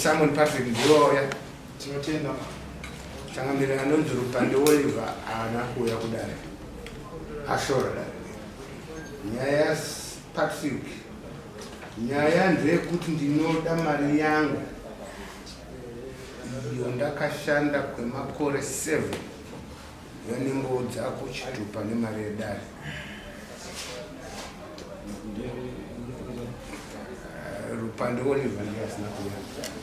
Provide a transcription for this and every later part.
Simon Patrick ndiwauya. Tinotenda. Changamire anonzi Rupande Oliver haana kuuya kudare. Ashora dare. Nyaya yaPatrick. Nyaya ndeyekuti ndinoda mari yangu iyo ndakashanda kwemakore 7 yanembowo dzako chitupa nemari yedare. Rupande Oliver ndiye asina kuuya kudare.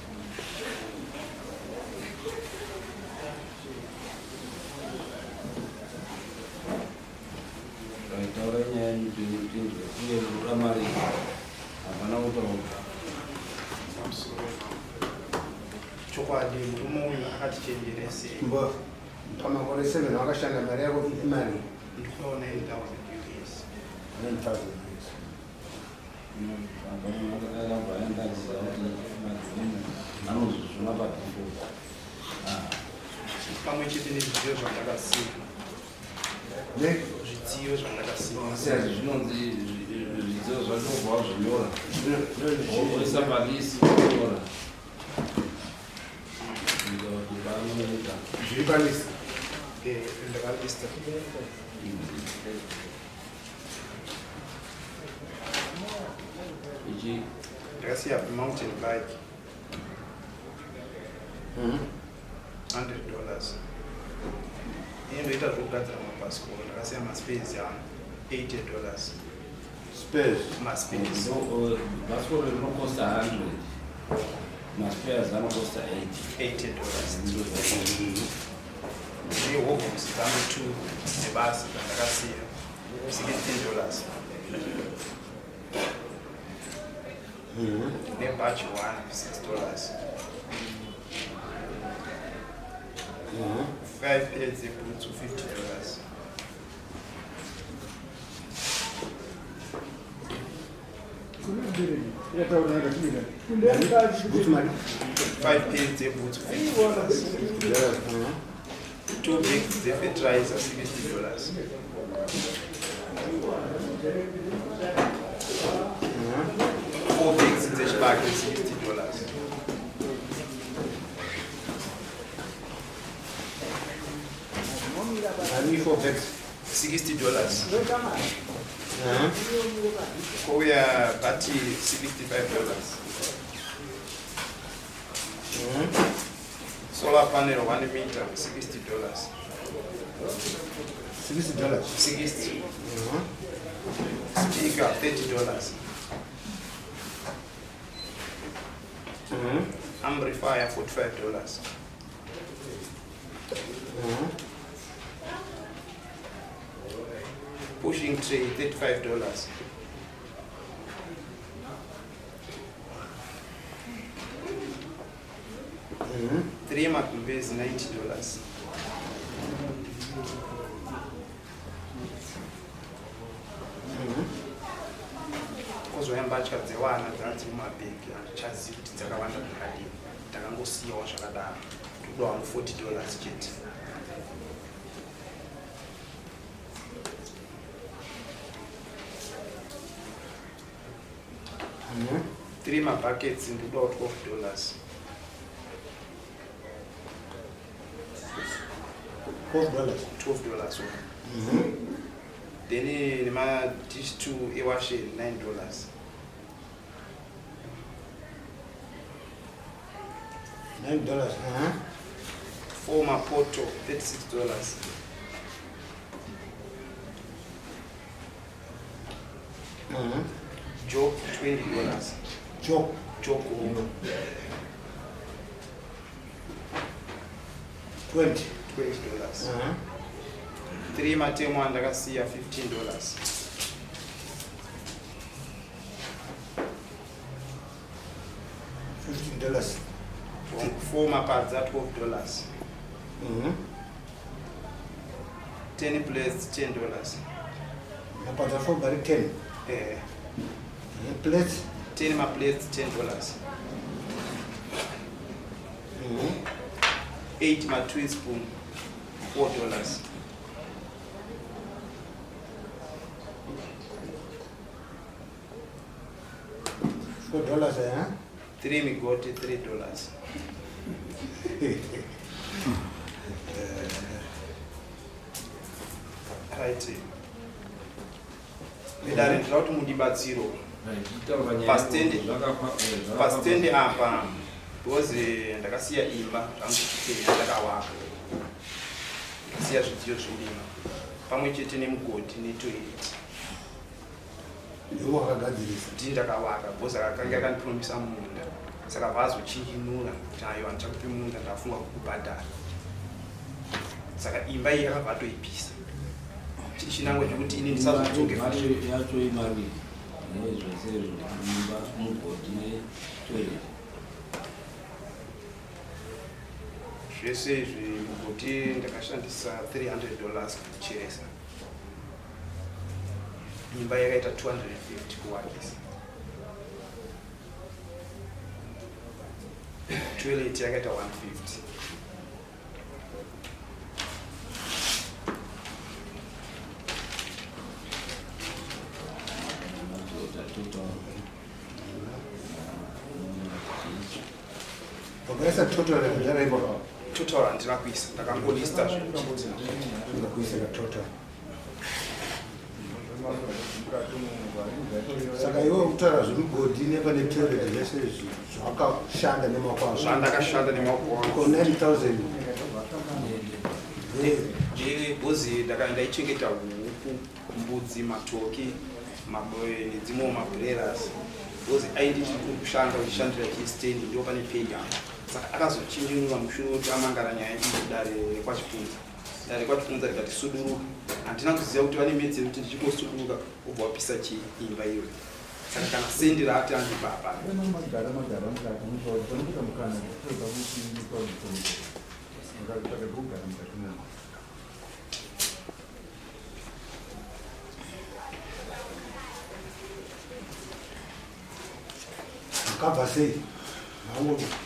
Taura nyaya yenyu tinzwe uye kuda mari hapana kutaura. Chokwadi murume uyu akatichenjerese. Mbo pamakore 7 wakashanda mari yako imari Ndikudawo 9000 US. 9000 US. Anozozvona padhimbo. Pamwe chete nezvidziyo zvandakasiya. Ne? Zvidziyo zvandakasiya. Zvinonzi zvidziyo zvacho ubva wazvinyora. Woisa palisi wonyora. Kuita kuti panoita. Zviri palisi. Ndakalista. Ichi Ndakasiya mountain bike $100. Iye ndoita zvekugadzira mabhasikoro ndakasiya maspares angu $80. Spares. Maspares. Bhasikoro rinokosta 100. Maspares anokosta 80. $80. Nehovhorosi dzangu 2 dzebasa dzandakasiya $16. Nebhachi 1 $6. 5 pairs dzebhutsu $50. Bhutsu mari. 5 pairs dzebhutsu $50. 2 bags dzefertilizer $60. 4 bags dzechibage $60. Mari 4 bags. $60. Kouya bhati $65. Solar panel 1 meter $60. $60. 60. Speaker $30. Amplifier $45. Pushing tray $35. 3 magumbezi $90. Kozouya mbatya dzevana dzanga dziri mumabhegi, handichazivi kuti dzakawanda zvakadini, ndakangosiyawo zvakadaro. Ndokuda wangu $40 chete. 3 mabuckets ndikudawo $12. $12. $12. Then nemadish 2 ewashen $9. $9. 4 mapoto $36. Jok $20. Jok. Jok. 20. $20. 3 matemo andakasiya $15. $15. 4 mapadza $12. 10 plates $10. Mapadza 4 bari 10. Eh, Plates. 10 maplates $10. 8 matwin spoon $4. $4, eh? 3 migoti 3 dollars. Right, vedare, ndinoda kuti mudibatsiro pastendi apa, because ndakasiya imba zvangu ndakawaka, ndakasiya zvidziyo zvirimo pamwe chete nemugodhi netoilet. Iwo wakagadzirisa? Ndini ndakawaka, because akakanga akandipromisa munda, saka vaazochinjinura kuti aiwa, ndichakupi munda, ndafunga kukubhadhara. Saka imba iyi yakabva atoipisa, chiri chinangwa chekuti ini ndisazodzoke futi. Yacho imari nezvese izvo, imba, mugodhi netoilet? Zvese izvi, mugodhi ndakashandisa 300 dollars kucheresa, imba yakaita 250 kuwakisa, toilet yakaita 150. Wakaisa total yakadara ipapo? Total handina kuisa, ndakangolista zvinhu chete. Kuisa total. Saka iwe kutaura zvemugodhi nepane toilet, zvese izvi zvawakashanda nemaoko ako? Zvandakashanda nemaoko angu. Ko 9000? Bhozi ndaichengeta huku, mbudzi, matoki nedzimwewo mabroilers, because ainditi uri kushanda uchishandira chistendi, ndo pane pay yangu. Saka akazochinjinura mushure wekuti amangara nyaya iyi dare rekwaChipunza. Dare rekwaChipunza rikati suduruka. Handina kuziva kuti vane medzi yekuti ndichingosuduruka ubva wapisa chiimba iyoyo. Saka kana sendi raati andipa hapana. Magara magara mukati muchauri panokuita mukana kutoda kuti mutaure kugara mukati momo. Makabva sei?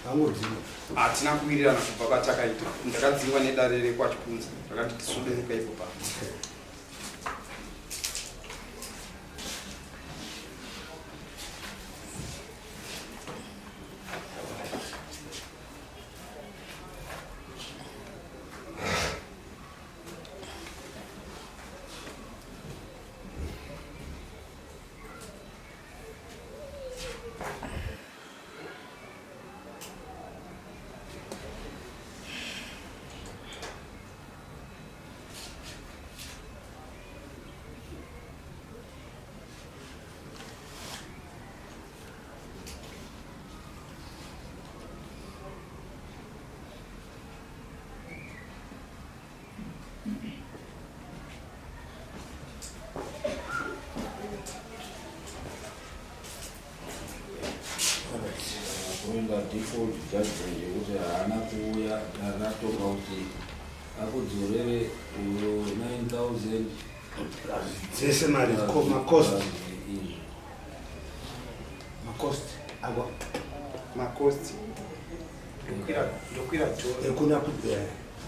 Vangodzingwa? Hatina kuwirirana kubva kwatakaita. Ndakadzingwa nedare rekwaChipunza, rakati tisuduruka ipo pa. Kuenda default judgment yekuti haana kuuya, ratoka kuti akudzorere uyo 9000. Dzese mari, macost? Izvi. Macost akwa? Macost ndokwira dhola. Ekuna?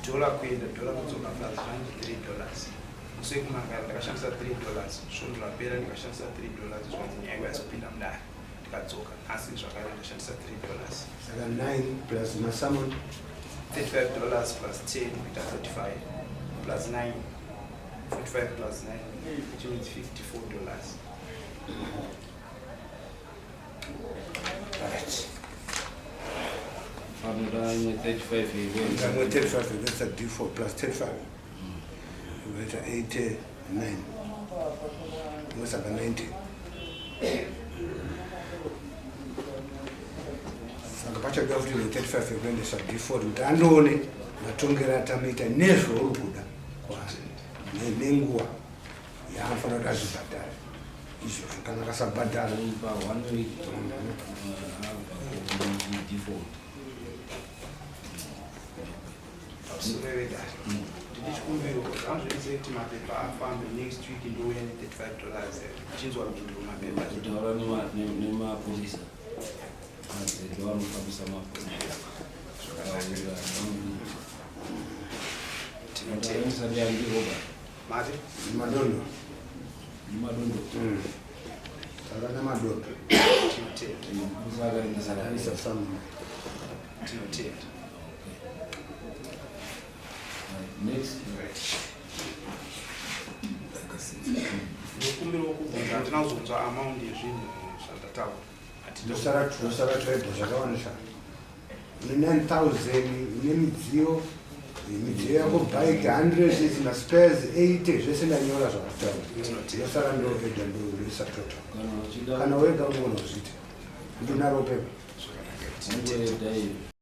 Dhola kuenda, dhola kudzoka, plus 3 dollars. Musi wekumangara ndakashandisa 3 dollars, svondo rapera ndikashandisa 3 dollars, zvanzi nyaya yangu yazopinda mudare, ndikadzoka. Asi zvakare ndashandisa 3 dollars. Saka 9 plus masummon? 35 dollars plus 10 kuita 45, plus 9, 45 plus 9, which means 54 dollars. Right. Panoda imwe 35 yekuenda. Imwe 35, that's a d4 plus 35, unoita 89, saka 90. Saka pachadiwa futi imwe 35 yekuendesa d4 kuti andoone matongero atamuita nezvauri kuda kwaari nenguva yaanofanira kuti azvibhadhare izvozvo. Kana akasabhadhara? Pa one week abva default. Pamusoro vedare, ndine chikumbiro. Zvanzvoise kuti mapepa afambe. Next week ndouya ne35 dollars, chinzwa mhinduro mapepa. Kutaura nemapurisa madzedo anofambisa mapurisa zvakawira. Tinotenda. Ndiandi Robert? Mati? Madondo. Nemadondo. Saka namadondo. Tinotenda. Tinotenda. Mupurisa akaendesa. Aisa summon. Tinotenda. Next. Ndinokumbirawo kubvunza, handina kuzonzwa amount yezvinhu zvandataura. Ndosara toedha zvakawandisa. Une 9000, une midziyo, midziyo yako, bike 100, maspares 80, zvese ndanyora zvakataura. Ndosara ndoedha, ndoisa total. Kana uchida Kana wega unogona kuzviita, ndinaro pepa. ungoedha iyo.